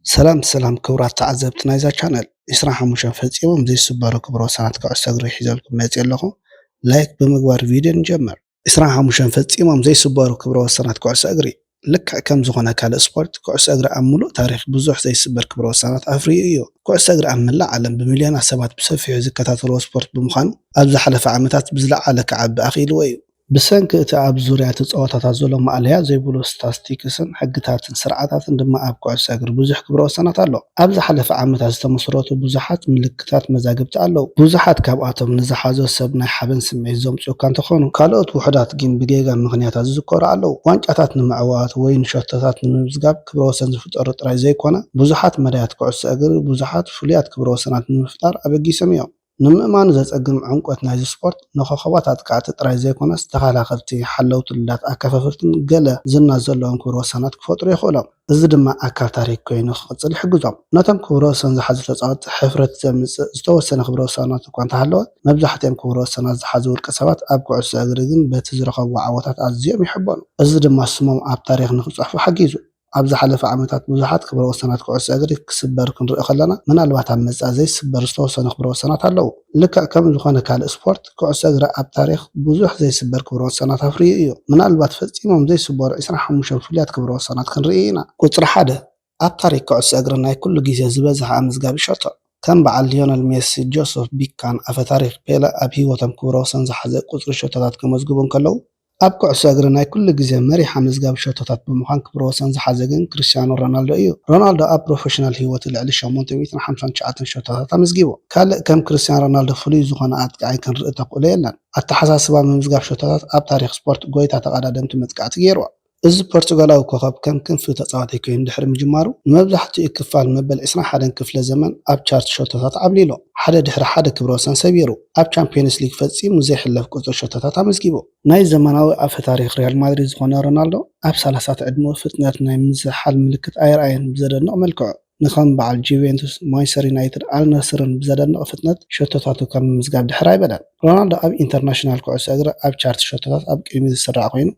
ሰላም ሰላም ክቡራት ተዓዘብቲ ናይዛ ቻነል፣ ዕስራን ሓሙሽተን ፈጺሞም ዘይስበሩ ክብረ ወሰናት ኩዕሶ እግሪ ሒዘልኩም መጽየ ኣለኹ። ላይክ ብምግባር ቪድዮ ንጀምር። ዕስራን ሓሙሽተን ፈጺሞም ዘይስበሩ ክብረ ወሰናት ኩዕሶ እግሪ። ልክዕ ከም ዝኾነ ካልእ ስፖርት፣ ኩዕሶ እግሪ ኣብ ምሉእ ታሪኽ ብዙሕ ዘይስበር ክብረ ወሰናት ኣፍርዩ እዩ። ኩዕሶ እግሪ ኣብ መላእ ዓለም ብሚልዮናት ሰባት ብሰፊሑ ዝከታተልዎ ስፖርት ብምዃኑ፣ ኣብ ዝሓለፈ ዓመታት ብዝለዓለ ክዓቢ ኣኽኢልዎ እዩ። ብሰንኪ እቲ ኣብ ዙርያ እቲ ጸወታታት ዘሎ ማእለያ ዘይብሉ ስታስቲክስን ሕግታትን ስርዓታትን ድማ ኣብ ኩዕሶ እግሪ ብዙሕ ክብረ ወሰናት ኣሎ። ኣብ ዝሓለፈ ዓመታት ዝተመስረቱ ብዙሓት ምልክታት መዛግብቲ ኣለዉ። ብዙሓት ካብኣቶም ንዝሓዞ ሰብ ናይ ሓበን ስምዒት ዘምጽኡ እኳ እንተኾኑ፣ ካልኦት ውሑዳት ግን ብጌጋ ምኽንያታት ዝዝከሩ ኣለዉ። ዋንጫታት ንምዕዋት ወይ ንሸቶታት ንምምዝጋብ ክብረ ወሰን ዝፍጠሩ ጥራይ ዘይኮነ፣ ብዙሓት መዳያት ኩዕሶ እግሪ ብዙሓት ፍሉያት ክብረ ወሰናት ንምፍጣር ኣበጊሶም እዮም። ንምእማኑ ዘጸግም ዕምቆት ናይዚ ስፖርት፣ ንኮኸባት ኣጥቃዕቲ ጥራይ ዘይኮነስ፣ ተኸላኸልቲ፣ ሓለውቲ ልዳት፣ ኣከፋፈልትን ገለ ዝና ዘለዎም ክብረ ወሰናት ክፈጥሩ የኽእሎም። እዚ ድማ ኣካል ታሪክ ኮይኑ ክቕጽል ይሕግዞም። ነቶም ክብረ ወሰን ዝሓዙ ተጻወትቲ ሕፍረት ዘምጽእ ዝተወሰነ ክብረ ወሰናት እኳ እንተሃለወ፣ መብዛሕትኦም ክብረ ወሰናት ዝሓዙ ውልቀ ሰባት ኣብ ኩዕሶ እግሪ ግን በቲ ዝረኸብዎ ዓወታት ኣዝዮም ይሕበኑ። እዚ ድማ ስሞም ኣብ ታሪኽ ንኽጽሕፉ ሓጊዙ። ኣብ ዝሓለፈ ዓመታት ብዙሓት ክብረ ወሰናት ኩዕሶ እግሪ ክስበር ክንርኢ ከለና፣ ምናልባት ኣብ መጻኢ ዘይስበር ዝተወሰኑ ክብረ ወሰናት ኣለዉ። ልክዕ ከም ዝኾነ ካልእ ስፖርት፣ ኩዕሶ እግሪ ኣብ ታሪኽ ብዙሕ ዘይስበር ክብረ ወሰናት ኣፍርዩ እዩ። ምናልባት ፈጺሞም ዘይስበሩ ዕስራን ሓሙሽተን ፍሉያት ክብረ ወሰናት ክንርኢ ኢና። ቁጽሪ ሓደ፣ ኣብ ታሪኽ ኩዕሶ እግሪ ናይ ኩሉ ግዜ ዝበዝሐ ኣመዝጋቢ ሸቶ። ከም በዓል ሊዮነል ሜሲ፣ ጆሰፍ ቢካን፣ ኣፈ ታሪኽ ፔለ ኣብ ህይወቶም ክብረ ወሰን ዝሓዘ ቁጽሪ ሸቶታት ከመዝግቡ እንከለዉ፣ ኣብ ኩዕሶ እግሪ ናይ ኩሉ ግዜ መሪሕ ኣመዝጋቢ ሸቶታት ብምዃን ክብረ ወሰን ዝሓዘ ግን ክርስቲያኖ ሮናልዶ እዩ። ሮናልዶ ኣብ ፕሮፌሽናል ህይወቱ ልዕሊ ሸሞንተ ሚእትን ሓምሳን ትሽዓተን ሸቶታት ኣመዝጊቡ። ካልእ ከም ክርስቲያኖ ሮናልዶ ፍሉይ ዝኾነ ኣጥቃዓይ ክንርኢ ተኽእሎ የለን። ኣተሓሳስባ ምምዝጋብ ሸቶታት ኣብ ታሪኽ ስፖርት ጎይታ ተቐዳደምቲ መጥቃዕቲ ገይርዎ። እዚ ፖርቱጋላዊ ኮኸብ ከም ክንፊ ተጻዋታይ ኮይኑ ድሕሪ ምጅማሩ፣ ንመብዛሕትኡ ክፋል መበል ዕስራን ሓደን ክፍለ ዘመን ኣብ ቻርት ሸቶታት ዓብሊሉ፣ ሓደ ድሕሪ ሓደ ክብረ ወሰን ሰቢሩ፣ ኣብ ቻምፒየንስ ሊግ ፈጺሙ ዘይሕለፍ ቁጽሪ ሸቶታት ኣመዝጊቡ። ናይ ዘመናዊ ኣፈ ታሪኽ ሪያል ማድሪድ ዝኾነ ሮናልዶ፣ ኣብ ሰላሳታት ዕድመኡ ፍጥነት ናይ ምዝሓል ምልክት ኣየርኣየን ብዘደንቕ መልክዑ። ንኸም በዓል ጁቬንቱስ፣ ማንቸስተር ዩናይትድ፣ ኣል ናስርን ብዘደንቕ ፍጥነት ሸቶታቱ ካብ ምምዝጋብ ድሕር ኣይበለን። ሮናልዶ ኣብ ኢንተርናሽናል ኩዕሶ እግሪ ኣብ ቻርት ሸቶታት ኣብ ቅድሚት ዝስራዕ ኮይኑ፣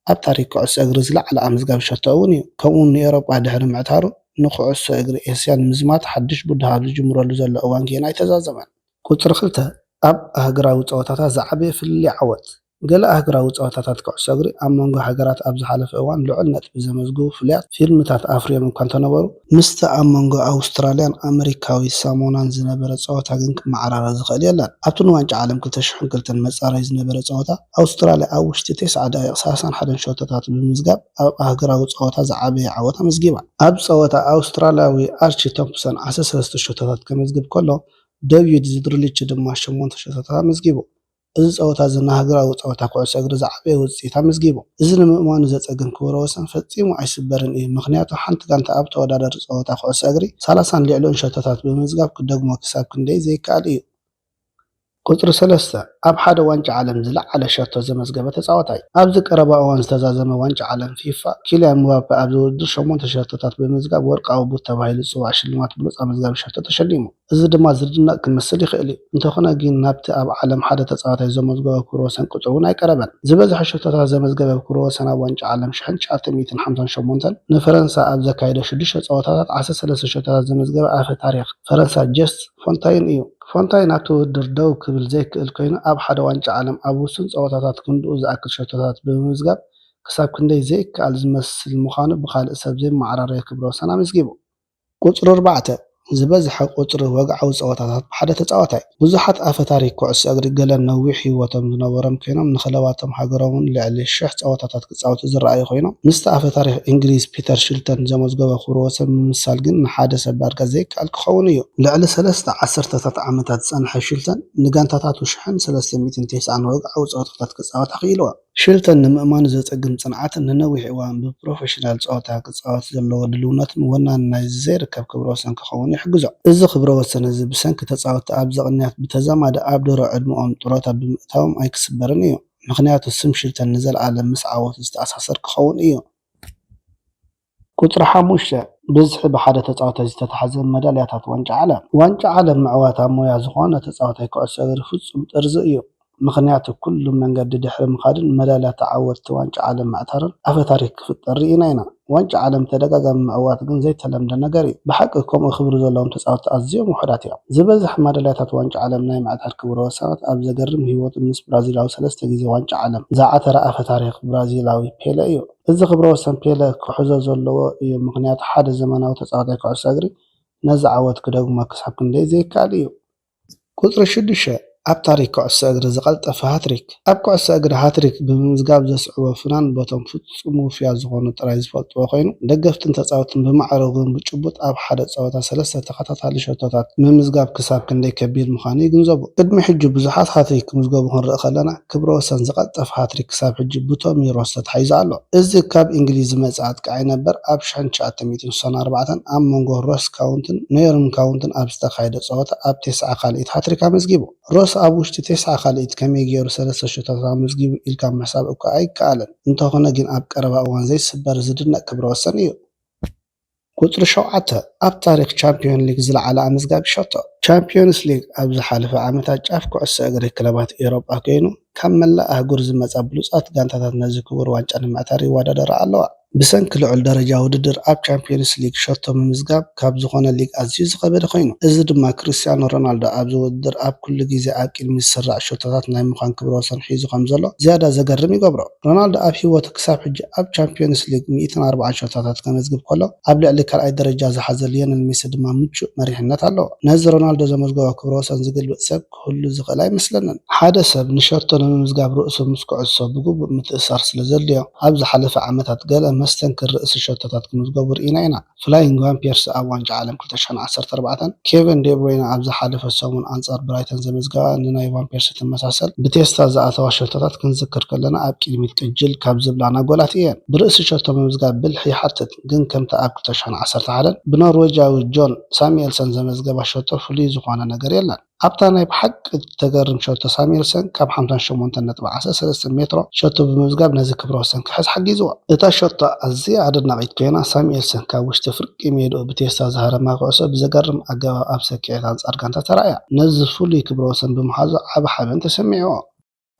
ኣብ ታሪኽ ኩዕሶ እግሪ ዝለዓለ ኣመዝጋቢ ሸቶ እውን እዩ። ከምኡውን ንኤውሮጳ ድሕሪ ምዕታሩ፣ ንኩዕሶ እግሪ ኤስያ ንምዝማት ሓድሽ ብድሆ ኣብ ዝጅምረሉ ዘሎ እዋን ጌና ኣይተዛዘመን። ቁጽሪ ክልተ፣ ኣብ ኣህጉራዊ ጸወታታት ዝዓበየ ፍልልይ ዓወት። ገለ ኣህጉራዊ ጸወታታት ኩዕሶ እግሪ ኣብ መንጎ ሃገራት ኣብ ዝሓለፈ እዋን ልዑል ነጥቢ ዘመዝግቡ ፍሉያት ፊልምታት ኣፍርዮም እኳ እንተነበሩ፣ ምስቲ ኣብ መንጎ ኣውስትራልያን ኣመሪካዊ ሳሞናን ዝነበረ ጸወታ ግን ክመዓራረ ዝኽእል የለን። ኣብቲ ንዋንጫ ዓለም ክልተ ሽሕን ክልተን መጻረዪ ዝነበረ ጸወታ፣ ኣውስትራልያ ኣብ ውሽጢ ተስዓ ደቂቕ ሰላሳን ሓደን ሸቶታት ብምምዝጋብ ኣብ ኣህጉራዊ ጸወታ ዝዓበየ ዓወት ኣመዝጊባ። ኣብ ጸወታ ኣውስትራልያዊ ኣርቺ ቶምፕሰን ዓሰርተ ሰለስተ ሸቶታት ከመዝግብ ከሎ፣ ደቪድ ዝድርሊች ድማ ሸሞንተ ሸቶታት ኣመዝጊቡ። እዚ ጸወታ እዚ ንሃገራዊ ጸወታ ኩዕሶ እግሪ ዝዓበየ ውጽኢት ኣመዝጊቡ። እዚ ንምእማኑ ዘጸግም ክብረ ወሰን ፈጺሙ ኣይስበርን እዩ፣ ምኽንያቱ ሓንቲ ጋንታ ኣብ ተወዳዳሪ ጸወታ ኩዕሶ እግሪ ሰላሳን ልዕሊኡን ሸቶታት ብምምዝጋብ ክደግሞ ክሳብ ክንደይ ዘይከኣል እዩ። ቁጽሪ ሰለስተ፣ ኣብ ሓደ ዋንጫ ዓለም ዝለዓለ ሸቶ ዘመዝገበ ተጻዋታይ። ኣብዚ ቀረባ እዋን ዝተዛዘመ ዋንጫ ዓለም ፊፋ፣ ኪልያን ምባፔ ኣብዚ ውድድር ሸሞንተ ሸቶታት ብምምዝጋብ ወርቃዊ ቡት ተባሂሉ ዝጽዋዕ ሽልማት ብሉጽ ኣመዝጋቢ ሸቶ ተሸሊሙ። እዚ ድማ ዝድነቕ ክመስል ይኽእል እዩ። እንተኾነ ግን ናብቲ ኣብ ዓለም ሓደ ተጻዋታይ ዘመዝገቦ ክብረ ወሰን ቁጽሪ እውን ኣይቀረበን። ዝበዝሐ ሸቶታት ዘመዝገበ ክብረ ወሰን ኣብ ዋንጫ ዓለም ሽሕን ትሽዓተ ሚእትን ሓምሳን ሸሞንተን ንፈረንሳ ኣብ ዘካየዶ ሽዱሽተ ጸወታታት ዓሰርተ ሰለስተ ሸቶታት ዘመዝገበ ኣፈ ታሪኽ ፈረንሳ ጀስት ፎንታይን እዩ። ፎንታይን ኣብቲ ውድድር ደው ክብል ዘይክእል ኮይኑ፣ ኣብ ሓደ ዋንጫ ዓለም ኣብ ውሱን ጸወታታት ክንድኡ ዝኣክል ሸቶታት ብምምዝጋብ ክሳብ ክንደይ ዘይከኣል ዝመስል ምዃኑ ብኻልእ ሰብ ዘይመዓራረየ ክብረ ወሰን ኣመዝጊቡ። ቁጽሪ ኣርባዕተ፣ ዝበዝሐ ቁጽሪ ወግዓዊ ጸወታታት ብሓደ ተጻዋታይ። ብዙሓት ኣፈ ታሪኽ ኩዕሶ እግሪ ገለ ነዊሕ ህይወቶም ዝነበሮም ኮይኖም፣ ንክለባቶም ሃገሮምን ልዕሊ ሽሕ ጸወታታት ክጻወቱ ዝረኣዩ ኮይኖም፣ ምስቲ ኣፈ ታሪኽ እንግሊዝ ፒተር ሽልተን ዘመዝገቦ ክብረ ወሰን ምምሳል ግን ንሓደ ሰብ ዳርጋ ዘይከኣል ክኸውን እዩ። ልዕሊ ሰለስተ ዓሰርተታት ዓመታት ዝጸንሐ ሽልተን ንጋንታታቱ ሽሕን ሰለስተ ሚእትን ተስዓን ወግዓዊ ጸወታታት ክጻወት ኣኽኢልዎ። ሽልተን ንምእማኑ ዘጸግም ጽንዓትን ንነዊሕ እዋን ብፕሮፌሽናል ጸወታ ክጻወት ዘለዎ ድልውነትን ወናኒ ናይዚ ዘይርከብ ክብረ ወሰን ክኸውን ይሕግዞ። እዚ ክብረ ወሰን እዚ ብሰንኪ ተጻወትቲ ኣብዚ ቅንያት ብተዛማዲ ኣብ ድሮ ዕድመኦም ጥሮታ ብምእታዎም ኣይክስበርን እዩ። ምኽንያቱ ስም ሽልተን ንዘለኣለም ምስ ዓወቱ ዝተኣሳሰር ክኸውን እዩ። ቁጽሪ ሓሙሽተ፣ ብዝሒ ብሓደ ተጻዋታይ ዝተታሕዘ መዳልያታት ዋንጫ ዓለም። ዋንጫ ዓለም ምዕዋት ኣብ ሞያ ዝኾነ ተጻዋታይ ኩዕሶ እግሪ ፍጹም ጥርዚ እዩ። ምኽንያቱ ኩሉ መንገዲ ድሕሪ ምኻድን መዳልያ ተዓወትቲ ዋንጫ ዓለም ምዕታርን ኣፈ ታሪኽ ክፍጠር ርኢና ኢና። ዋንጫ ዓለም ተደጋጋሚ ምዕዋት ግን ዘይተለምደ ነገር እዩ። ብሓቂ ከምኡ ክብሪ ዘለዎም ተጻወትቲ ኣዝዮም ውሑዳት እዮም። ዝበዝሕ ማዳልያታት ዋንጫ ዓለም ናይ ምዕታር ክብረ ወሰናት ኣብ ዘገርም ህይወት ምስ ብራዚላዊ ሰለስተ ግዜ ዋንጫ ዓለም ዝዓተረ ኣፈ ታሪኽ ብራዚላዊ ፔለ እዩ። እዚ ክብረ ወሰን ፔለ ክሕዞ ዘለዎ እዩ፣ ምኽንያቱ ሓደ ዘመናዊ ተጻዋታይ ኩዕሶ እግሪ ነዚ ዓወት ክደግሞ ክሳብ ክንደይ ዘይከኣል እዩ። ቁጽሪ ሽዱሽተ፣ ኣብ ታሪኽ ኩዕሶ እግሪ ዝቐልጠፈ ሃትሪክ። ኣብ ኩዕሶ እግሪ ሃትሪክ ብምምዝጋብ ዘስዕቦ ፍናን በቶም ፍጹም ውፉያት ዝኾኑ ጥራይ ዝፈልጥዎ ኮይኑ፣ ደገፍትን ተጻወትን ብማዕረ እውን ብጭቡጥ ኣብ ሓደ ጸወታ ሰለስተ ተኸታታሊ ሸቶታት ምምዝጋብ ክሳብ ክንደይ ከቢድ ምዃኑ ይግንዘቡ። ቅድሚ ሕጂ ብዙሓት ሃትሪክ ክምዝገቡ ክንርኢ ከለና፣ ክብረ ወሰን ዝቐልጠፈ ሃትሪክ ክሳብ ሕጂ ብቶሚ ሮስ ተታሒዙ ኣሎ። እዚ ካብ እንግሊዝ ዝመጽእ ኣጥቃዒ ነበር ኣብ ሽሕን ትሽዓተ ሚእትን ስሳን ኣርባዕተን ኣብ መንጎ ሮስ ካውንትን ኖየርን ካውንትን ኣብ ዝተኻየደ ጸወታ ኣብ ተስዓ ካልኢት ሃትሪክ ኣመዝጊቡ። ሮስ ኣብ ውሽጢ ተስዓ ካልኢት ከመይ ገይሩ ሰለስተ ሸቶታት ኣመዝጊቡ ኢልካ ምሕሳብ እኳ ኣይከኣልን። እንተኾነ ግን ኣብ ቀረባ እዋን ዘይስበር ዝድነቕ ክብረ ወሰን እዩ። ቁጽሪ ሸውዓተ፣ ኣብ ታሪኽ ቻምፒዮን ሊግ ዝለዓለ ኣመዝጋቢ ሸቶ። ቻምፒዮንስ ሊግ ኣብ ዝሓለፈ ዓመታት ጫፍ ኩዕሶ እግሪ ክለባት ኤውሮጳ ኮይኑ፣ ካብ መላእ ኣህጉር ዝመጻ ብሉጻት ጋንታታት ነዚ ክቡር ዋንጫ ንምዕታር ይወዳደራ ኣለዋ። ብሰንኪ ልዑል ደረጃ ውድድር ኣብ ቻምፒዮንስ ሊግ ሸቶ ምምዝጋብ ካብ ዝኾነ ሊግ ኣዝዩ ዝኸበደ ኮይኑ፣ እዚ ድማ ክርስትያኖ ሮናልዶ ኣብዚ ውድድር ኣብ ኩሉ ግዜ ኣብ ቅድሚት ዝስራዕ ሸቶታት ናይ ምዃን ክብረ ወሰን ሒዙ ከም ዘሎ ዝያዳ ዘገርም ይገብሮ። ሮናልዶ ኣብ ህይወቱ ክሳብ ሕጂ ኣብ ቻምፒዮንስ ሊግ ሚእትን ኣርባዓን ሸቶታት ከመዝግብ ከሎ፣ ኣብ ልዕሊ ካልኣይ ደረጃ ዝሓዘ ሊዮነል ሜሲ ድማ ምቹእ መሪሕነት ኣለዎ። ነዚ ሮናልዶ ዘመዝገቦ ክብረ ወሰን ዝግልብጥ ሰብ ክህሉ ዝኽእል ኣይመስለንን። ሓደ ሰብ ንሸቶ ንምምዝጋብ ርእሱ ምስ ኩዕሶ ብግቡእ ምትእስሳር ስለ ዘድልዮ፣ ኣብ ዝሓለፈ ዓመታት ገለ መስተንክር ርእሲ ሸቶታት ክምዝገቡ ርኢና ኢና። ፍላይንግ ቫምፒርስ ኣብ ዋንጫ ዓለም ክልተ ሽሕን ዓሰርተ ኣርባዕተን፣ ኬቨን ዴብሮይነ ኣብ ዝሓለፈ ሰሙን ኣንጻር ብራይተን ዘመዝገባ ንናይ ቫምፒርስ ትመሳሰል ብቴስታ ዝኣተዋ ሸቶታት ክንዝክር ከለና ኣብ ቅድሚት ቅጅል ካብ ዝብላና ጎላት እየን። ብርእሲ ሸቶ ምምዝጋብ ብልሒ ይሓትት፣ ግን ከምቲ ኣብ ክልተ ሽሕን ዓሰርተ ሓደን ብኖርዌጃዊ ጆን ሳሙኤልሰን ዘመዝገባ ሸቶ ፍሉይ ዝኾነ ነገር የለን። ኣብታ ናይ ብሓቂ እተገርም ሸቶ ሳሙኤልሰን ካብ ሓምሳን ሸሞንተን ነጥቢ ዓሰርተ ሰለስተ ሜትሮ ሸቶ ብምምዝጋብ ነዚ ክብረ ወሰን ክሕዝ ሓጊዝዎ። እታ ሸቶ ኣዝያ ኣደናቒት ኮይና፣ ሳሙኤልሰን ካብ ውሽጢ ፍርቂ ሜድኡ ብቴስታ ዝሃረማ ኩዕሶ ብዘገርም ኣገባብ ኣብ ሰኪዔት ኣንጻር ጋንታ ተራእያ። ነዚ ፍሉይ ክብረ ወሰን ብምሓዙ ዓቢ ሓበን ተሰሚዕዎ።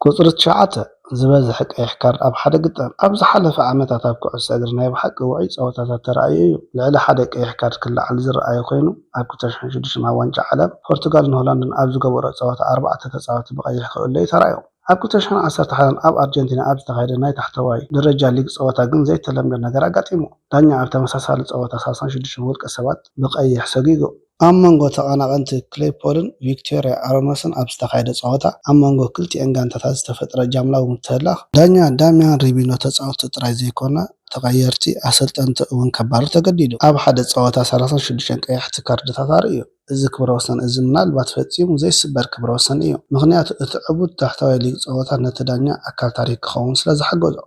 ቁጽሪ ትሽዓተ፣ ዝበዝሐ ቀይሕ ካርድ ኣብ ሓደ ግጥም። ኣብ ዝሓለፈ ዓመታት ኣብ ኩዕሶ እግሪ ናይ ብሓቂ ውዑይ ጸወታታት ተራእዩ እዩ። ልዕሊ ሓደ ቀይሕ ካርድ ክለዓል ዝረኣየ ኮይኑ፣ ኣብ ክልተ ሽሕን ሽዱሽተን ኣብ ዋንጫ ዓለም ፖርቱጋልን ሆላንድን ኣብ ዝገበሮ ጸወታ ኣርባዕተ ተጻወትቲ ብቐይሕ ክእለዩ ተራእዮም። ኣብ ክልተ ሽሕን ዓሰርተ ሓደን ኣብ ኣርጀንቲና ኣብ ዝተኻየደ ናይ ታሕተዋይ ደረጃ ሊግ ጸወታ ግን ዘይተለምደ ነገር ኣጋጢሙ። ዳኛ ኣብ ተመሳሳሊ ጸወታ ሰላሳን ሽዱሽተን ውልቀ ሰባት ብቐይሕ ሰጒጉ። ኣብ መንጎ ተቐናቐንቲ ክሌፖልን ቪክቶሪያ ኣሮኖስን ኣብ ዝተኻየደ ጸወታ፣ ኣብ መንጎ ክልቲኤን ጋንታታት ዝተፈጥረ ጃምላዊ ምትህልላኽ፣ ዳኛ ዳሚያን ሪቢኖ ተጻወትቲ ጥራይ ዘይኮነ፣ ተቐየርቲ ኣሰልጠንቲ እውን ከባርር ተገዲዱ። ኣብ ሓደ ጸወታ ሰላሳን ሽዱሽተን ቀያሕቲ ካርድታት ኣርእዩ። እዚ ክብረ ወሰን እዚ ምናልባት ፈጺሙ ዘይስበር ክብረ ወሰን እዩ፣ ምኽንያቱ እቲ ዕቡድ ታሕተዋይ ሊግ ጸወታ ነቲ ዳኛ ኣካል ታሪኽ ክኸውን ስለ ዝሓገዞ።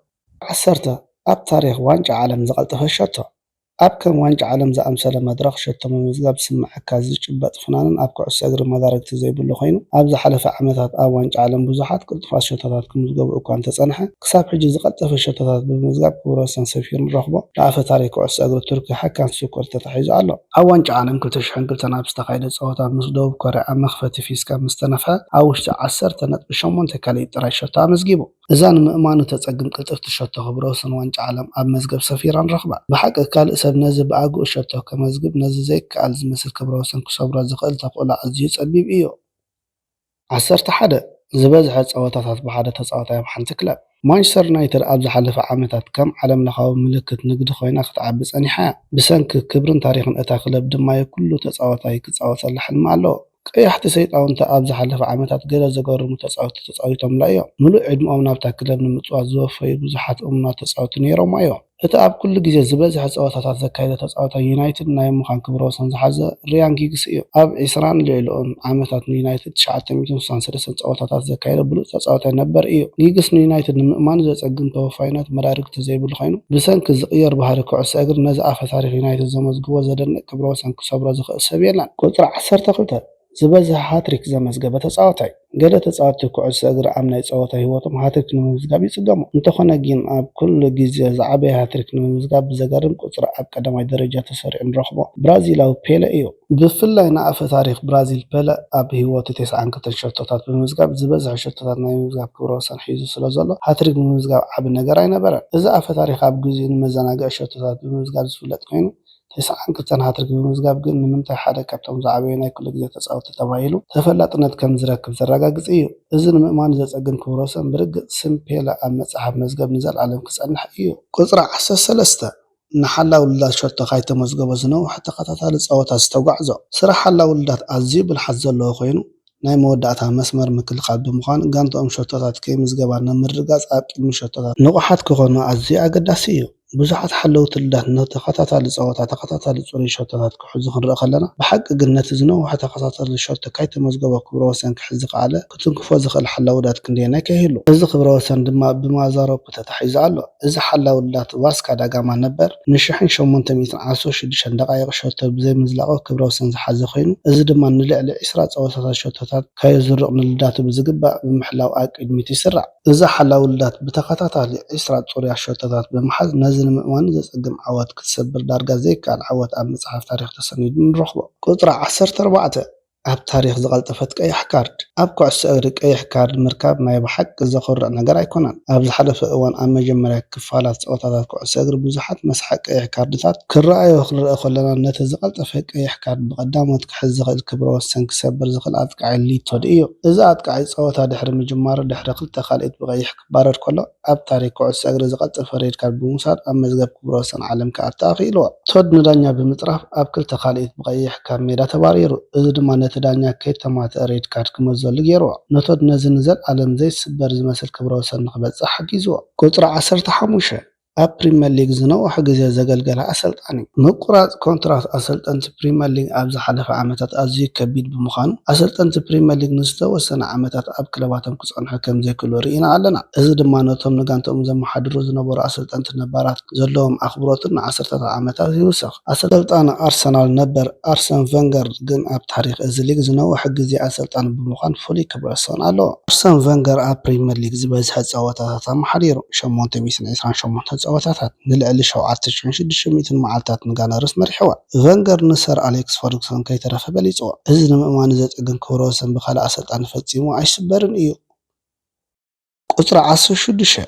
ዓሰርተ፣ ኣብ ታሪኽ ዋንጫ ዓለም ዝቐልጠፈ ሸቶ። ኣብ ከም ዋንጫ ዓለም ዝኣምሰለ መድረኽ ሸቶ ምምዝጋብ ዝስምዓካ ዝጭበጥ ፍናንን ኣብ ኩዕሶ እግሪ መዳርግቲ ዘይብሉ ኮይኑ፣ ኣብ ዝሓለፈ ዓመታት ኣብ ዋንጫ ዓለም ብዙሓት ቅልጡፋት ሸቶታት ክምዝገቡ እኳ እንተጸንሐ፣ ክሳብ ሕጂ ዝቐልጠፈ ሸቶታት ብምምዝጋብ ክብረ ወሰን ሰፊሩ ንረኽቦ ንኣፈ ታሪኽ ኩዕሶ እግሪ ቱርኪ ሃካን ሱኩር ተታሒዙ ኣሎ። ኣብ ዋንጫ ዓለም ክልተ ሽሕን ክልተን ኣብ ዝተኻየደ ጸወታ ምስ ደቡብ ኮርያ ኣብ መኽፈቲ ፊስካ ምስ ተነፍሐ፣ ኣብ ውሽጢ ዓሰርተ ነጥቢ ሸሞንተ ካልኢት ጥራይ ሸቶ ኣመዝጊቡ። እዛ ንምእማኑ ተጸግም ቅልጥፍቲ ሸቶ ክብረ ወሰን ዋንጫ ዓለም ኣብ መዝገብ ሰፊራ ንረኽባ። ብሓቂ ካልእ ሰብ ነዚ ብኣግኡ ሸቶ ከመዝግብ ነዚ ዘይከኣል ዝመስል ክብረ ወሰን ክሰብሮ ዝኽእል ተኽእሎ ኣዝዩ ጸቢብ እዩ። ዓሰርተ ሓደ፣ ዝበዝሐ ጸወታታት ብሓደ ተጻዋታይ ኣብ ሓንቲ ክለብ። ማንቸስተር ዩናይትድ ኣብ ዝሓለፈ ዓመታት ከም ዓለምለኻዊ ምልክት ንግዲ ኮይና ክትዓቢ ጸኒሓ እያ። ብሰንኪ ክብርን ታሪኽን እታ ክለብ ድማ ኩሉ ተጻዋታይ ክጻወተላ ሕልሚ ኣለዎ። ቀያሕቲ ሰይጣውንቲ ኣብ ዝሓለፈ ዓመታት ገለ ዘገርሙ ተጻወትቲ ተጻዊቶምላ እዮም። ምሉእ ዕድመኦም ናብታ ክለብ ንምጽዋት ዝወፈዩ ብዙሓት እሙናት ተጻወትቲ ነይሮማ እዮም። እቲ ኣብ ኩሉ ግዜ ዝበዝሐ ጸወታታት ዘካየደ ተጻዋታይ ዩናይትድ ናይ ምዃን ክብረ ወሰን ዝሓዘ ሪያን ጊግስ እዩ። ኣብ ዒስራን ልዕሊኡን ዓመታት ንዩናይትድ ትሽዓተ ሚእትን ስሳን ሰለስተን ጸወታታት ዘካየደ ብሉጽ ተጻዋታይ ነበር እዩ። ጊግስ ንዩናይትድ ንምእማኑ ዘጸግም ተወፋይነት መዳርግቲ ዘይብሉ ኮይኑ፣ ብሰንኪ ዝቕየር ባህሪ ኩዕሶ እግሪ ነዚ ኣፈ ታሪኽ ዩናይትድ ዘመዝግቦ ዘደንቕ ክብረ ወሰን ክሰብሮ ዝኽእል ሰብ የለን። ቁጽሪ ዓሰርተ ክልተ፣ ዝበዝሐ ሃትሪክ ዘመዝገበ ተጻዋታይ። ገለ ተጻወትቲ ኩዕሶ እግሪ ኣብ ናይ ጸወታ ህይወቶም ሃትሪክ ንምምዝጋብ ይጽገሙ። እንተኾነ ግን ኣብ ኩሉ ግዜ ዝዓበየ ሃትሪክ ንምምዝጋብ ብዘገርም ቁጽሪ ኣብ ቀዳማይ ደረጃ ተሰሪዑ ንረኽቦ ብራዚላዊ ፔለ እዩ። ብፍላይ ንኣፈ ታሪኽ ብራዚል ፔለ ኣብ ህይወቱ ተስዓን ክልተን ሸቶታት ብምምዝጋብ ዝበዝሐ ሸቶታት ናይ ምምዝጋብ ክብረ ወሰን ሒዙ ስለ ዘሎ ሃትሪክ ምምዝጋብ ዓቢ ነገር ኣይነበረን። እዚ ኣፈ ታሪኽ ኣብ ግዜኡ ንመዘናግዒ ሸቶታት ብምምዝጋብ ዝፍለጥ ኮይኑ ተስዓን ክልተን ሃትሪክ ብምምዝጋብ ግን ንምንታይ ሓደ ካብቶም ዝዓበዩ ናይ ኩሉ ግዜ ተጻወትቲ ተባሂሉ ተፈላጥነት ከም ዝረክብ ዘረጋግጽ እዩ። እዚ ንምእማኑ ዘጸግም ክብረ ወሰን ብርግጽ ስም ፔለ ኣብ መጽሓፍ መዝገብ ንዘለኣለም ክጸንሕ እዩ። ቁጽሪ ዓሰርተ ሰለስተ ንሓላው ውልዳት ሸቶ ካይተመዝገቦ ዝነውሐ ተኸታታሊ ጸወታ ዝተጓዕዞ ስራሕ ሓላው ውልዳት ኣዝዩ ብልሓት ዘለዎ ኮይኑ ናይ መወዳእታ መስመር ምክልኻል ብምዃን ጋንትኦም ሸቶታት ከይምዝገባ ንምርግጋጽ ኣብ ቅድሚ ሸቶታት ንቑሓት ክኾኑ ኣዝዩ ኣገዳሲ እዩ። ብዙሓት ሓለውቲ ውልዳት ንተኸታታሊ ጸወታ ተኸታታሊ ጽሩይ ሸቶታት ክሕዙ ክንርኢ ከለና ብሓቂ ግን ነቲ ዝነውሐ ተኸታታሊ ሸቶ ካይተመዝገቦ ክብረ ወሰን ክሕዝ ዝኸኣለ ክትንክፎ ዝኽእል ሓላው ውልዳት ክንደየናይ ከይህሉ። እዚ ክብረ ወሰን ድማ ብማዛሮፕ ተታሒዙ ኣሎ። እዚ ሓላው ውልዳት ቫስካ ዳጋማ ነበር ንሽሕን ሸሞንተ ሚእትን ዓሰርተ ሽዱሽተን ደቓይቕ ሸቶ ብዘይምዝላቑ ክብረ ወሰን ዝሓዘ ኮይኑ እዚ ድማ ንልዕሊ ዒስራ ጸወታታት ሸቶታት ከየዝርቕ ንልዳቱ ብዝግባእ ብምሕላው ኣብ ቅድሚት ይስራዕ። እዚ ሓላው ውልዳት ብተኸታታሊ ዒስራ ጽሩያት ሸቶታት ብምሓዝ ነዚ ንምእማኑ ዘጸግም ዓወት ክትሰብር ዳርጋ ዘይከኣል ዓወት ኣብ መጽሓፍ ታሪኽ ተሰኒዱ ንረኽቦ። ቁጽሪ ዓሰርተ ኣርባዕተ ኣብ ታሪኽ ዝቐልጠፈት ቀያሕ ካርድ። ኣብ ኩዕሶ እግሪ ቀይሕ ካርድ ምርካብ ናይ ብሓቂ ዘኹርዕ ነገር ኣይኮነን። ኣብ ዝሓለፈ እዋን ኣብ መጀመርያ ክፋላት ጸወታታት ኩዕሶ እግሪ ብዙሓት መስሓቕ ቀይሕ ካርድታት ክረኣዩ ክንርኢ ከለና ነቲ ዝቐልጠፈ ቀይሕ ካርድ ብቐዳሞት ክሕዝ ዝኽእል ክብረ ወሰን ክሰብር ዝኽእል ኣጥቃዒ ሊቶድ እዩ። እዚ ኣጥቃዒ ጸወታ ድሕሪ ምጅማሩ ድሕሪ ክልተ ካልኢት ብቐይሕ ክባረር ከሎ ኣብ ታሪኽ ኩዕሶ እግሪ ዝቐልጠፈ ሬድ ካርድ ብምውሳድ ኣብ መዝገብ ክብረ ወሰን ዓለም ክኣቱ ኣኽኢልዎ። ቶድ ንዳኛ ብምጽራፍ ኣብ ክልተ ካልኢት ብቐይሕ ካብ ሜዳ ተባሪሩ። እዚ ድማ ነቲ ዳኛ ከይተማትአ ሬድ ካርድ ክመዘሉ ገይርዎ። ንቶድ ነዚ ንዘለኣለም ዘይስበር ዝመስል ክብረ ወሰን ንኽበጽሕ ሓጊዝዎ። ቁጽሪ ዓሰርተ ሓሙሽተ ኣብ ፕሪምየር ሊግ ዝነውሐ ግዜ ዘገልገለ ኣሰልጣኒ። ምቁራጽ ኮንትራት ኣሰልጠንቲ ፕሪምየር ሊግ ኣብ ዝሓለፈ ዓመታት ኣዝዩ ከቢድ ብምዃኑ ኣሰልጠንቲ ፕሪምየር ሊግ ንዝተወሰነ ዓመታት ኣብ ክለባቶም ክጸንሑ ከም ዘይክእሉ ርኢና ኣለና። እዚ ድማ ነቶም ንጋንትኦም ዘመሓድሩ ዝነበሩ ኣሰልጠንቲ ነባራት ዘለዎም ኣኽብሮትን ንዓሰርተታት ዓመታት ይውስኽ። ኣሰልጣኒ ኣርሰናል ነበር ኣርሰን ቨንገር ግን ኣብ ታሪኽ እዚ ሊግ ዝነውሐ ግዜ ኣሰልጣኒ ብምዃን ፍሉይ ክብረ ወሰን ኣለዎ። ኣርሰን ቨንገር ኣብ ፕሪምየር ሊግ ዝበዝሐ ጸወታታት ኣመሓዲሩ፣ ሸሞንተ ሚእትን ዕስራን ሸሞንተን ጸወታታት፣ ንልዕሊ ሸውዓተ ሽሕን ሽዱሽተ ሚእትን መዓልታት ንጋነርስ መሪሕዋ። ቨንገር ንሰር ኣሌክስ ፈርጉሰን ከይተረፈ በሊጽዎ። እዚ ንምእማኑ ዘጸግም ክብረ ወሰን ብኻልእ ኣሰልጣኒ ፈጺሙ ኣይስበርን እዩ። ቁጽሪ ዓሰርተ ሽዱሽተ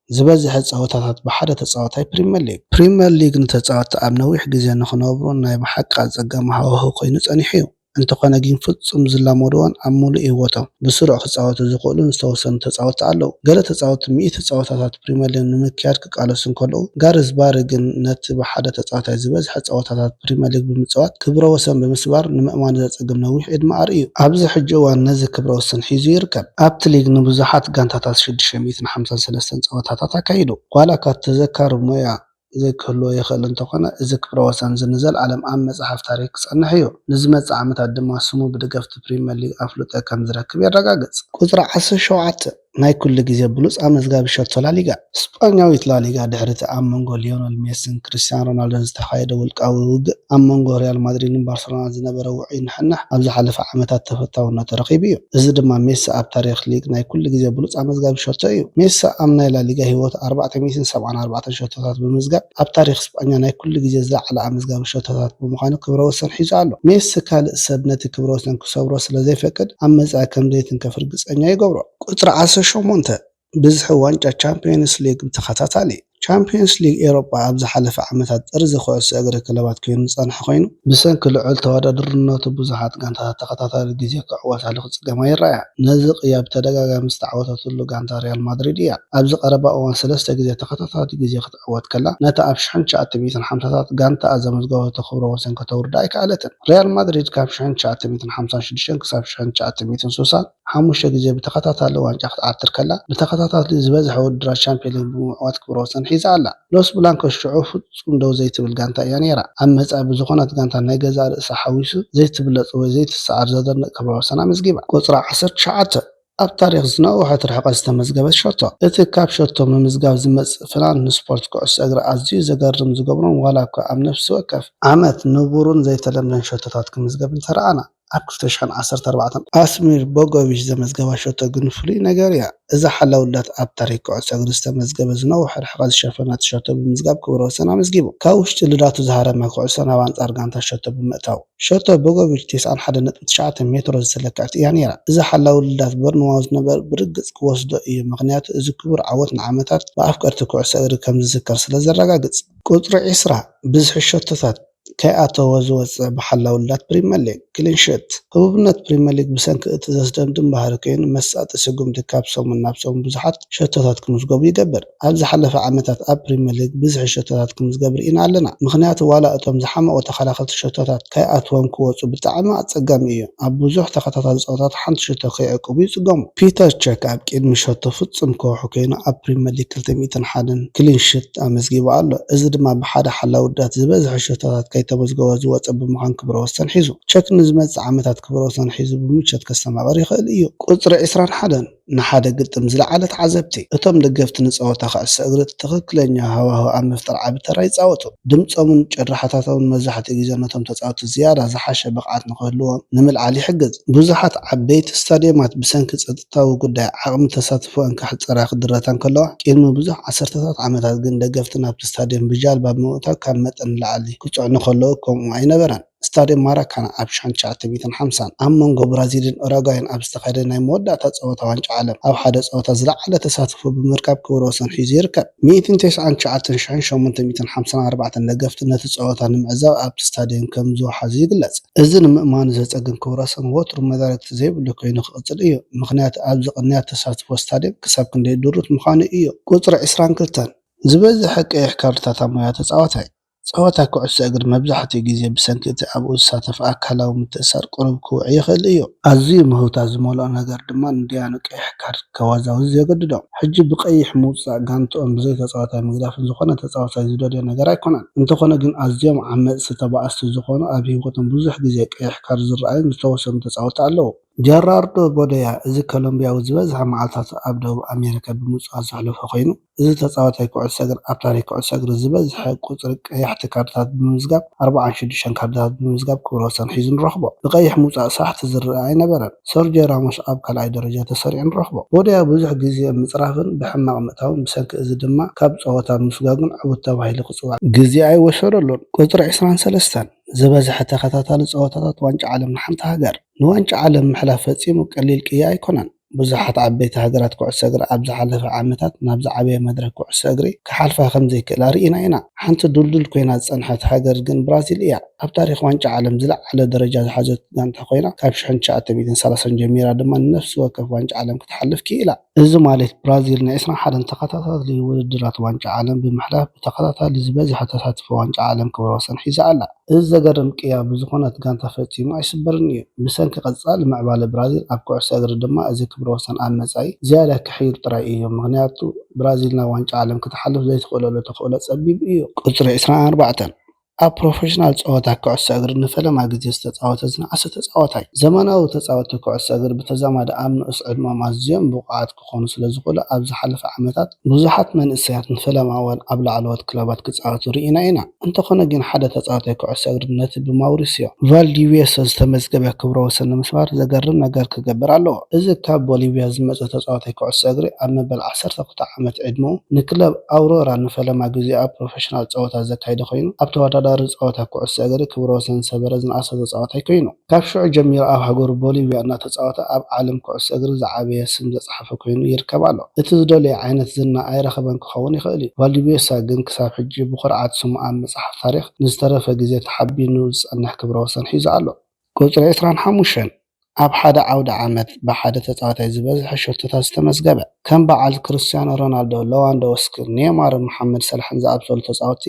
ዝበዝሐ ጸወታታት ብሓደ ተጻዋታይ ፕሪምየር ሊግ። ፕሪምየር ሊግ ንተጻወትቲ ኣብ ነዊሕ ግዜ ንኽነብሩን ናይ ብሓቂ ኣጸጋሚ ሃዋህው ኮይኑ ጸኒሑ እዩ። እንተኾነ ግን ፍጹም ዝላመድዎን ኣብ ምሉእ ህይወቶም ብስሩዕ ክጻወቱ ዝኽእሉን ዝተወሰኑ ተጻወትቲ ኣለዉ። ገለ ተጻወትቲ ሚእቲ ጸወታታት ፕሪምየር ሊግ ንምክያድ ክቃለሱ እንከለዉ፣ ጋርዝ ባሪ ግን ነቲ ብሓደ ተጻዋታይ ዝበዝሐ ጸወታታት ፕሪምየር ሊግ ብምጽዋት ክብረ ወሰን ብምስባር ንምእማኑ ዘጸግም ነዊሕ ዕድመ ኣርእዩ። ኣብዚ ሕጂ እዋን ነዚ ክብረ ወሰን ሒዙ ይርከብ። ኣብቲ ሊግ ንብዙሓት ጋንታታት ሽዱሽተ ሚእትን ሓምሳን ሰለስተን ጸወታታት ኣካይዱ። ዋላ እኳ ተዘካሪ ሞያ ዘይክህልዎ ይኽእል እንተኾነ፣ እዚ ክብረ ወሰን እዚ ንዘለኣለም ኣብ መጽሓፍ ታሪኽ ክጸንሕ እዩ። ንዝመጽእ ዓመታት ድማ ስሙ ብደገፍቲ ፕሪምየር ሊግ ኣፍልጦ ከም ዝረክብ የረጋግጽ። ቁጽሪ ዓሰርተ ሸውዓተ ናይ ኩሉ ግዜ ብሉጽ ኣመዝጋቢ ሸቶ ላሊጋ። ስጳኛዊት ላሊጋ ድሕሪ እቲ ኣብ መንጎ ሊዮነል ሜሲን ክርስቲያኖ ሮናልዶን ዝተኻየደ ውልቃዊ ውግእ ኣብ መንጎ ሪያል ማድሪድን ባርሰሎናን ዝነበረ ውዑይ ንሕንሕ ኣብ ዝሓለፈ ዓመታት ተፈታውነቱ ረኺቡ እዩ። እዚ ድማ ሜሲ ኣብ ታሪኽ ሊግ ናይ ኩሉ ግዜ ብሉጽ ኣመዝጋቢ ሸቶ እዩ። ሜሲ ኣብ ናይ ላሊጋ ህይወቱ ኣርባዕተ ሚእትን ሰብዓን ኣርባዕተን ሸቶታት ብምምዝጋብ ኣብ ታሪኽ ስጳኛ ናይ ኩሉ ግዜ ዝለዓለ ኣመዝጋቢ ሸቶታት ብምዃኑ ክብረ ወሰን ሒዙ ኣሎ። ሜሲ ካልእ ሰብ ነቲ ክብረ ወሰን ክሰብሮ ስለ ዘይፈቅድ ኣብ መጻኢ ከም ዘይትንከፍ ርግጸኛ ይገብሮ። ቁጽሪ ዓሰርተ ሸሞንተ ብዝሒ ዋንጫ ቻምፕዮንስ ሊግ ብተኸታታሊ። ቻምፕዮንስ ሊግ ኤውሮጳ ኣብ ዝሓለፈ ዓመታት ጥርዚ ኩዕሶ እግሪ ክለባት ኮይኑ ዝጸንሐ ኮይኑ፣ ብሰንኪ ልዑል ተወዳዳርነቱ ብዙሓት ጋንታታት ተኸታታሊ ግዜ ክዕወታሉ ክጽገማ ይረኣያ። ነዚ ቅያ ብተደጋጋሚ ዝተዓወተትሉ ጋንታ ሪያል ማድሪድ እያ። ኣብዚ ቀረባ እዋን ሰለስተ ግዜ ተኸታታሊ ግዜ ክትዕወት ከላ፣ ነታ ኣብ ሽሕን ትሽዓተ ሚእትን ሓምሳታት ጋንታኣ ዘመዝገበቶ ክብረ ወሰን ከተውርዳ ኣይከኣለትን። ሪያል ማድሪድ ካብ ሽሕን ትሽዓተ ሚእትን ሓምሳን ሽዱሽተን ክሳብ ሽሕን ትሽዓተ ሚእትን ስሳን ሓሙሽተ ግዜ ብተኸታታሊ ዋንጫ ክትዓትር ከላ፣ ብተኸታታሊ ዝበዝሐ ውድድራት ቻምፕዮን ሊግ ብምዕዋት ክብረ ወሰን ሒዛ ኣላ። ሎስ ብላንኮስ ሽዑ ፍጹም ደው ዘይትብል ጋንታ እያ ነይራ። ኣብ መጻኢ ብዝኾነት ጋንታ ናይ ገዛእ ርእሳ ሓዊሱ ዘይትብለጽ ወይ ዘይትሰዓር ዘደንቕ ክብረ ወሰን ኣመዝጊባ። ቁጽሪ ዓሰርተ ትሽዓተ ኣብ ታሪኽ ዝነውሐት ርሕቀት ዝተመዝገበት ሸቶ። እቲ ካብ ሸቶ ምምዝጋብ ዝመጽእ ፍናን ንስፖርት ኩዕሶ እግሪ ኣዝዩ ዘገርም ዝገብሮን ዋላ እኳ ኣብ ነፍሲ ወከፍ ዓመት ንቡርን ዘይተለምደን ሸቶታት ክምዝገብ እንተረኣና፣ ኣብ ክልተ ሽሕን ዓሰርተ ኣርባዕተን ኣስሚር ቦጎቪች ዘመዝገባ ሸቶ ግን ፍሉይ ነገር እያ። እዛ ሓላው ውላድ ኣብ ታሪክ ኩዕሶ እግሪ ዝተመዝገበ ዝነውሐ ርሕቀት ዝሸፈነት ሸቶ ብምዝጋብ ክብረ ወሰን ኣመዝጊቡ። ካብ ውሽጢ ልዳቱ ዝሃረማ ኩዕሶ ናብ ኣንጻር ጋንታ ሸቶ ብምእታው። ሸቶ ቦጎቪች ተስዓን ሓደን ነጥቢ ትሽዓተ ሜትሮ ዝተለክዐት እያ ነይራ። እዛ ሓላው ልዳት ቦርንማውዝ ዝነበረ ብርግጽ ክወስዶ እዩ፣ ምኽንያቱ እዚ ክቡር ዓወት ንዓመታት ብኣፍቀርቲ ኩዕሶ እግሪ ከም ዝዝከር ስለ ዘረጋግጽ። ቁጽሪ ዕስራ ብዝሒ ሸቶታት ከይኣተወ ዝወጸ ብሓላው ልዳት ፕሪመር ሊግ፣ ክሊን ሽት። ህቡብነት ፕሪመር ሊግ ብሰንኪ እቲ ዘስደምድም ባህሪ ኮይኑ፣ መሳጢ ስጉምቲ ካብ ሰሙን ናብ ሰሙን ብዙሓት ሸቶታት ክምዝገቡ ይገብር። ኣብ ዝሓለፈ ዓመታት ኣብ ፕሪመር ሊግ ብዝሒ ሸቶታት ክምዝገብ ርኢና ኣለና። ምኽንያቱ ዋላ እቶም ዝሓመቑ ተኸላኸልቲ ሸቶታት ከይኣትዎም ክወጹ ብጣዕሚ ኣጸጋሚ እዩ። ኣብ ብዙሕ ተኸታታሊ ጸወታት ሓንቲ ሸቶ ከይዕቅቡ ይጽገሙ። ፒተር ቸክ ኣብ ቅድሚ ሸቶ ፍጹም ከውሒ ኮይኑ ኣብ ፕሪመር ሊግ ክልተ ሚእትን ሓደን ክሊን ሽት ኣመዝጊቡ ኣሎ። እዚ ድማ ብሓደ ሓላው ውዳት ዝበዝሐ ሸቶታት ከይተመዝገበ ዝወጸ ብምዃን ክብረ ወሰን ሒዙ። ቸክ ንዝመጽእ ዓመታት ክብረ ወሰን ሒዙ ብምቾት ከስተማቕር ይኽእል እዩ። ቁጽሪ ዕስራን ሓደን ንሓደ ግጥም ዝለዓለ ተዓዘብቲ። እቶም ደገፍቲ ንጸወታ ኩዕሶ እግሪ ትኽክለኛ ሃዋህው ኣብ ምፍጣር ዓቢ ተራ ይጻወቱ። ድምጾምን ጭርሓታቶምን መብዛሕትኡ ግዜ ነቶም ተጻወትቲ ዝያዳ ዝሓሸ ብቕዓት ንኽህልዎም ንምልዓል ይሕግዝ። ብዙሓት ዓበይቲ ስታድየማት ብሰንኪ ጸጥታዊ ጉዳይ ዓቕሚ ተሳትፎኣን ክሕጸራ ክድረታ እንከለዋ፣ ቅድሚ ብዙሕ ዓሰርተታት ዓመታት ግን ደገፍቲ ናብቲ ስታድየም ብጃልባ ብምእታው ካብ መጠን ንላዕሊ ክጽዕኑ ከለዉ ከምኡ ኣይነበረን። ስታድየም ማራካና ኣብ ሽሕን ትሽዓተ ሚእትን ሓምሳን ኣብ መንጎ ብራዚልን ኡራጓይን ኣብ ዝተኻየደ ናይ መወዳእታ ጸወታ ዋንጫ ዓለም ኣብ ሓደ ጸወታ ዝለዓለ ተሳትፎ ብምርካብ ክብረ ወሰን ሒዙ ይርከብ። ሚእትን ተስዓን ትሽዓተን ሽሕን ሸሞንተ ሚእትን ሓምሳን ኣርባዕተን ደገፍቲ ነቲ ጸወታ ንምዕዛብ ኣብቲ ስታድየም ከም ዝወሓዙ ይግለጽ። እዚ ንምእማኑ ዘጸግም ክብረ ወሰን ወትሩ መዳርግቲ ዘይብሉ ኮይኑ ክቕጽል እዩ። ምኽንያቱ ኣብዚ ቅንያት ተሳትፎ ስታድየም ክሳብ ክንደይ ድሩት ምዃኑ እዩ። ቁጽሪ ዕስራን ክልተን ዝበዝሐ ቀይሕ ካርድታት ኣብ ሞያ ተጻዋታይ። ጸወታ ኩዕሶ እግሪ መብዛሕትኡ ግዜ ብሰንኪ እቲ ኣብኡ ዝሳተፍ ኣካላዊ ምትእስሳር ቁሩብ ክውዕ ይኽእል እዩ። ኣዝዩ ምህውታት ዝመልኦ ነገር ድማ ንደያኑ ቀይሕ ካርድ ከወዛውዝ የገድዶም። ሕጂ ብቐይሕ ምውጻእ ጋንትኦም ብዘይ ተጻዋታይ ምግዳፍን ዝኾነ ተጻዋታይ ዝደልዮ ነገር ኣይኮነን። እንተኾነ ግን ኣዝዮም ዓመጽቲ ተባኣስቲ ዝኾኑ ኣብ ህይወቶም ብዙሕ ግዜ ቀይሕ ካርድ ዝረኣዩን ዝተወሰኑ ተጻወትቲ ኣለዉ። ጀራርዶ ቦደያ፣ እዚ ኮሎምብያዊ ዝበዝሐ መዓልታቱ ኣብ ደቡብ ኣሜሪካ ብምጽዋት ዘሕለፎ ኮይኑ፣ እዚ ተጻዋታይ ኩዕሶ እግሪ ኣብ ታሪኽ ኩዕሶ እግሪ ዝበዝሐ ቁጽሪ ቀያሕቲ ካርድታት ብምምዝጋብ፣ ኣርባዓን ሽዱሽተን ካርድታት ብምምዝጋብ ክብረ ወሰን ሒዙ ንረኽቦ። ብቐይሕ ምውጻእ ሳሕቲ ዝረኣ ኣይነበረን። ሰርጂዮ ራሞስ ኣብ ካልኣይ ደረጃ ተሰሪዑ ንረኽቦ። ቦደያ ብዙሕ ግዜ ምጽራፍን ብሕማቕ ምእታውን ብሰንኪ እዚ ድማ ካብ ጸወታ ምስጓጉን ዕዉት ተባሂሉ ክጽዋዕ ግዜ ኣይወሰደሉን። ቁጽሪ ዕስራን ሰለስተን ዝበዝሐ ተኸታታሊ ጸወታታት ዋንጫ ዓለም ንሓንቲ ሃገር። ንዋንጫ ዓለም ምሕላፍ ፈጺሙ ቀሊል ቅያ ኣይኮነን። ብዙሓት ዓበይቲ ሃገራት ኩዕሶ እግሪ ኣብ ዝሓለፈ ዓመታት ናብ ዝዓበየ መድረኽ ኩዕሶ እግሪ ክሓልፋ ከም ዘይክእላ ርኢና ኢና። ሓንቲ ድልዱል ኮይና ዝጸንሐት ሃገር ግን ብራዚል እያ። ኣብ ታሪኽ ዋንጫ ዓለም ዝለዓለ ደረጃ ዝሓዘት ጋንታ ኮይና፣ ካብ ሽሕን ትሽዓተ ሚእትን ሰላሳን ጀሚራ ድማ ንነፍሲ ወከፍ ዋንጫ ዓለም ክትሓልፍ ክኢላ። እዚ ማለት ብራዚል ንዕስራን ሓደን ተኸታታሊ ውድድራት ዋንጫ ዓለም ብምሕላፍ ብተኸታታሊ ዝበዝሐ ተሳትፎ ዋንጫ ዓለም ክብረ ወሰን ሒዛ ኣላ። እዚ ዘገርም ቅያ ብዝኾነት ጋንታ ፈጺሙ ኣይስበርን እዩ። ብሰንኪ ቀጻሊ ምዕባለ ብራዚል ኣብ ኩዕሶ እግሪ ድማ እዚ ክብረ ወሰን ኣብ መጻኢ ዝያዳ ክሕይል ጥራይ እዩ። ምኽንያቱ ብራዚል ናብ ዋንጫ ዓለም ክትሓልፍ ዘይትኽእለሉ ተኽእሎ ጸቢብ እዩ። ቁጽሪ ዕስራን ኣርባዕተን ኣብ ፕሮፌሽናል ጸወታ ኩዕሶ እግሪ ንፈለማ ግዜ ዝተጻወተ ዝነኣሰ ተጻዋታይ። ዘመናዊ ተጻወትቲ ኩዕሶ እግሪ ብተዛማዲ ኣብ ንኡስ ዕድመኦም ኣዝዮም ብቑዓት ክኾኑ ስለ ዝኽእሉ፣ ኣብ ዝሓለፈ ዓመታት ብዙሓት መንእሰያት ንፈለማ እዋን ኣብ ላዕለዎት ክለባት ክጻወቱ ርኢና ኢና። እንተኾነ ግን ሓደ ተጻዋታይ ኩዕሶ እግሪ ነቲ ብማውሪስዮ ቫልዲቪየሶ ዝተመዝገበ ክብረ ወሰን ንምስባር ዘገርም ነገር ክገብር ኣለዎ። እዚ ካብ ቦሊቪያ ዝመጸ ተጻዋታይ ኩዕሶ እግሪ ኣብ መበል ዓሰርተ ክልተ ዓመት ዕድመኡ ንክለብ ኣውሮራ ንፈለማ ግዜ ኣብ ፕሮፌሽናል ጸወታ ዘካየደ ኮይኑ፣ ኣብ ተወዳዳሪ ጸወታ ኩዕሶ እግሪ ክብረ ወሰን ዝሰበረ ዝነኣሰ ተጻዋታይ ኮይኑ። ካብ ሽዑ ጀሚሩ ኣብ ሃገሩ ቦሊቪያ እናተጻወተ ኣብ ዓለም ኩዕሶ እግሪ ዝዓበየ ስም ዘጽሓፈ ኮይኑ ይርከብ ኣሎ። እቲ ዝደለዮ ዓይነት ዝና ኣይረኸበን ክኸውን ይኽእል እዩ። ቫልዲቪየሳ ግን ክሳብ ሕጂ ብኹርዓት ስሙ ኣብ መጽሓፍ ታሪኽ ንዝተረፈ ግዜ ተሓቢኑ ዝጸንሕ ክብረ ወሰን ሒዙ ኣሎ። ቁጽሪ ዕስራን ሓሙሽተን ኣብ ሓደ ዓውደ ዓመት ብሓደ ተጻዋታይ ዝበዝሐ ሸቶታት ዝተመዝገበ። ከም በዓል ክርስትያኖ ሮናልዶ፣ ሌዋንዶውስኪ፣ ኔይማርን መሓመድ ሰላሕን ዝኣመሰሉ ተጻወትቲ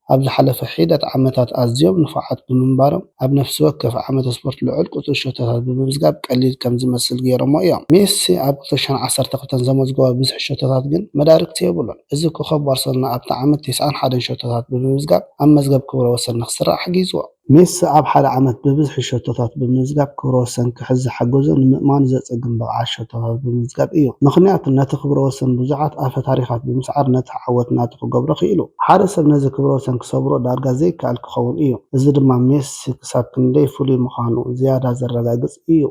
ኣብ ዝሓለፈ ሒደት ዓመታት ኣዝዮም ንፉዓት ብምንባሮም፣ ኣብ ነፍሲ ወከፍ ዓመተ ስፖርት ልዑል ቁጽሪ ሸቶታት ብምምዝጋብ ቀሊል ከም ዝመስል ገይሮሞ እዮም። ሜሲ ኣብ ክልተ ሽሕን ዓሰርተ ክልተን ዘመዝገቦ ብዝሒ ሸቶታት ግን መዳርግቲ የብሉን። እዚ ኮኾብ ባርሰሎና ኣብቲ ዓመት ተስዓን ሓደን ሸቶታት ብምምዝጋብ ኣብ መዝገብ ክብረ ወሰን ንኽስራዕ ሓጊዝዎ። ሜሲ ኣብ ሓደ ዓመት ብብዝሒ ሸቶታት ብምምዝጋብ ክብረ ወሰን ክሕዝ ዝሓገዞ ንምእማኑ ዘጸግም ብቕዓት ሸቶታት ብምምዝጋብ እዩ። ምኽንያቱ ነቲ ክብረ ወሰን ብዙሓት ኣፈ ታሪኻት ብምስዓር ነቲ ዓወት ናቱ ክገብሮ ክኢሉ። ሓደ ሰብ ነዚ ክብረ ወሰን ክሰብሮ ዳርጋ ዘይከኣል ክኸውን እዩ። እዚ ድማ ሜሲ ክሳብ ክንደይ ፍሉይ ምዃኑ ዝያዳ ዘረጋግጽ እዩ።